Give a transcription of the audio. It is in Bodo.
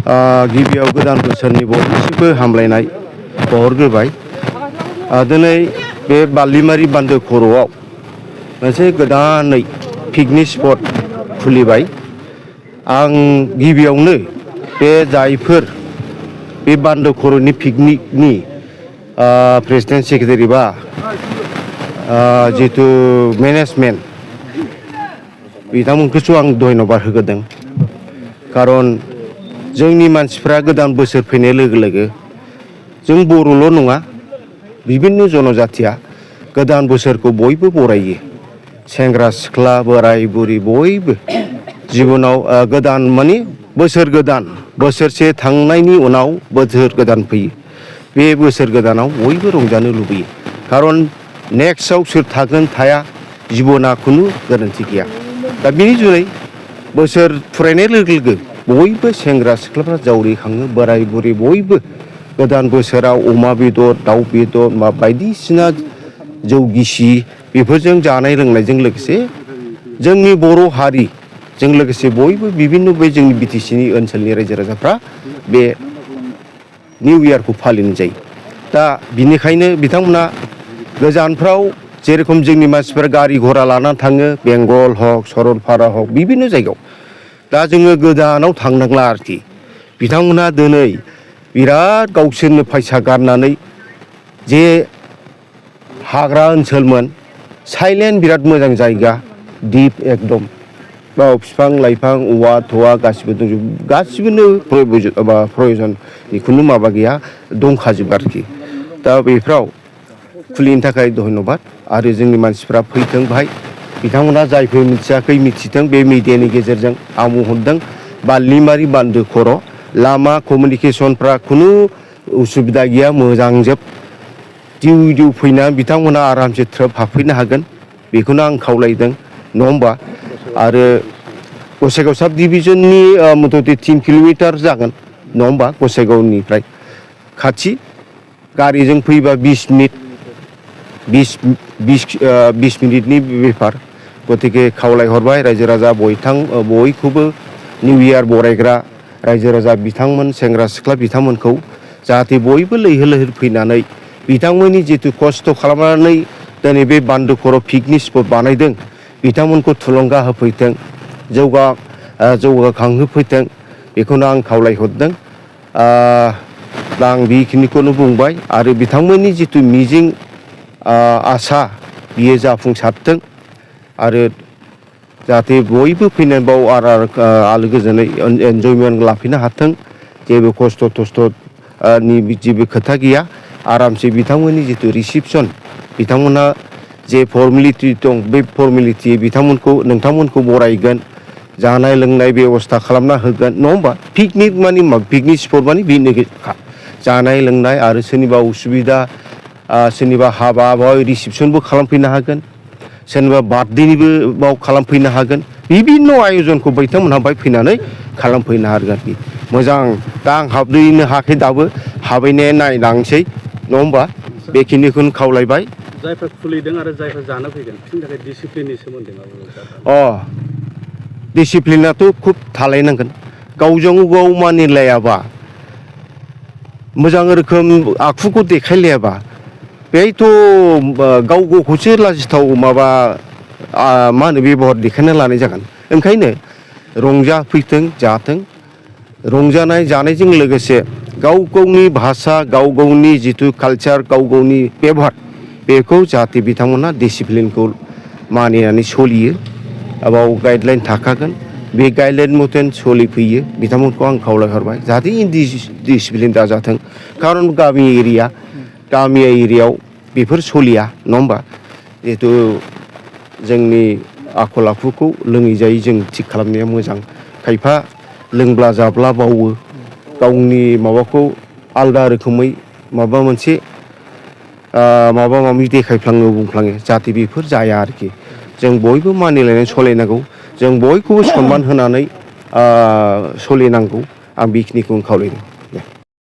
गिबियाव गोदान बोसोरनि बयनिसिमबो हामलायनाय बावहरग्रोबाय। दिनै बे बारलिमारि बान्दो खर'आव मोनसे गोदानै पिकनिक स्पट खुलिबाय। आं गिबियावनो बे जायफोर बे बान्दो खर'नि पिकनिकनि प्रेसिडेन्ट सेक्रेटारि बा जितु मेनेजमेन्ट बिथांमोनखौसो आं धन्यबाद होग्रोदों। खारन जोंनि मानसिफ्रा गोदान बोसोर फैनाय लोगो लोगो जों बर'ल' नङा, बिभिन्न जनजातिया गोदान बोसोरखौ बयबो बरायो। सेंग्रा सिख्ला बोराय बुरि बयबो जिबनाव गोदान माने बोसोर गोदान, बोसोरसे थांनायनि उनाव बोसोर गोदान फैयो। बे बोसोर गोदानाव बयबो रंजानो लुबैयो। खारन नेक्स्टआव सोर थागोन थाया जिबना खुनु गोरोन्थि गैया। दा बिनि जुनै बोसोर फुरायनाय लोगो लोगो बयबो सेंग्रा सिख्लाफ्रा जावरिखाङो, बोराय बुरि बयबो गोदान बोसोराव अमा बेदर, दाउ बेदर, बायदिसिना जौ गिसि बेफोरजों जानाय लोंनायजों लोगोसे जोंनि बर' हारिजों लोगोसे बयबो बिभिन्न बे जोंनि बिटिसिनि ओनसोलनि रायजो राजाफ्रा बे निउ इयारखौ फालिनाय जायो। दा बिनिखायनो बिथांमोना गोजानफ्राव जेरेखम जोंनि मानसिफोरा गारि घरा लानानै थाङो, बेंगल हक सरलपारा हक बिभिन्न जायगायाव। दा जोङो गोजानाव थांनांला आरोखि। बिथांमोना दिनै बिराद गावसोरनो फैसा गारनानै जे हाग्रा ओनसोलमोन, साइलेन्ट बिराद मोजां जायगा, दिप एकदम बाव बिफां लाइफां औवा थौवा गासिबो दंजोबो, गासिबोनो प्रयजननि खुनु माबा गैया, दंखाजोबो आरोखि। दा बेफ्राव खुलिनो थाखाय धन्यबाद। आरो जोंनि मानसिफ्रा फैथों बाहाय। बिथांमोना जायफोर मिथियाखै मिथिथों। बे मिडियानि गेजेरजों आं बुंहरदों बारलिमारि बान्दो खर' लामा कमिउनिकेसनफ्रा खुनु उसुबिदा गैया, मोजांजोब। दिउ फैना बिथांमोना आरामसे ट्रोब हाबफैनो हागोन, बेखौनो आं खावलायदों, नङा होमबा? आरो गसाइगाव साब डिभिजननि मथथे 3 किल'मिटार जागोन, नङा होमबा? गसाइगावनिफ्राय खाथि गारिजों फैबा 20 मिनिटनि बेफार। गतिके खावलायहरबाय रायजो राजा बयखौबो निउ इयार बरायग्रा रायजो राजा बिथांमोन, सेंग्रा सिख्ला बिथांमोनखौ जाहाथे बयबो लैहोर लैहोर फैनानै बिथांमोननि जितु खस्थ' खालामनानै दिनै बे बान्दो खर' पिकनिक स्पट बानायदों, बिथांमोनखौ थुलुंगा होफैथों, जौगाखांहोफैथों, बेखौनो आं खावलायहरदों। दा आं बेखिनिखौनो बुंबाय। आरो बिथांमोननि जितु मिजिं आसा बियो जाफुंसारथों। आरो जाहाथे बयबो फैनानै बाव आलो गोजोनै एन्जयमेन्ट लाफैनो हाथों। जेबो खस्थ' थस्थ'नि जेबो खोथा गैया। आरामसे बिथांमोननि जितु रिसिपसन, बिथांमोनहा जे फर्मेलिटि दं, बे फर्मेलिटि नोंथांमोनखौ बरायगोन, जानाय लोंनाय बेबस्था खालामना होगोन, नङा होमबा? पिकनिक मानि मा? पिकनिक स्पट मानि बेनोखा। जानाय लोंनाय आरो सोरनिबा उसुबिदा, सोरनिबा हाबा बाव रिसिपसनबो खालामफैनो हागोन, सोरनिबा बार्थडेनिबो बाव खालामफैनो हागोन। बिभिन्न आयजनखौ बिथांमोनहा बाहाय फैनानै खालामफैनो हागोन। मोजां। दा आं हाबहैनो हायाखै दाबो, हाबहैनाया नायलांसै, नङा होमबा? बेखिनिखौनो खावलायबाय। जायफोर खुलिदों आरो जायफोर जानो फैगोन बिसोरनि थाखाय डिसिप्लिननि सोमोन्दै मा बुंनो? डिसिप्लिनाथ' खुब थालायनांगोन। गावजों गाव मानिलायाबा, मोजां रोखोम आखुखौ देखायलायाबा, बेहायथ' गाव गावखौसो लाजिथाव माबा मा होनो बेबहार देखायना लानाय जागोन। ओंखायनो रंजाफैथों, जाथों। रंजानाय जानायजों लोगोसे गाव गावनि भाषा, गाव गावनि जितु कालचार, गाव गावनि बेबहार, बेखौ जाहाथे बिथांमोना डिसिप्लिनखौ मानिनानै सोलियो। बाव गाइडलाइन थाखागोन, बे गाइडलाइन मथेन सोलिफैयो। बिथांमोनखौ आं खावलायहरबाय जाहाथे इनडिसिप्लिन दाजाथों। खारन गामि एरियायाव बेफोर सोलिया, नङा होमबा? जिहेथु जोंनि आखल आखुखौ लोङै जायै जों थिग खालामनाया मोजां। खायफा लोंब्ला जाब्ला बावो, गावनि माबाखौ आलदा रोखोमै माबा मोनसे माबा माबि देखायफ्लाङो, बुंफ्लाङो, जाहाथे बेफोर जाया आरोखि। जों बयबो मानिलायनानै सोलिनांगौ, जों बयखौबो सनमान होनानै सोलिनांगौ। आं बेखिनिखौनो खावलायदों।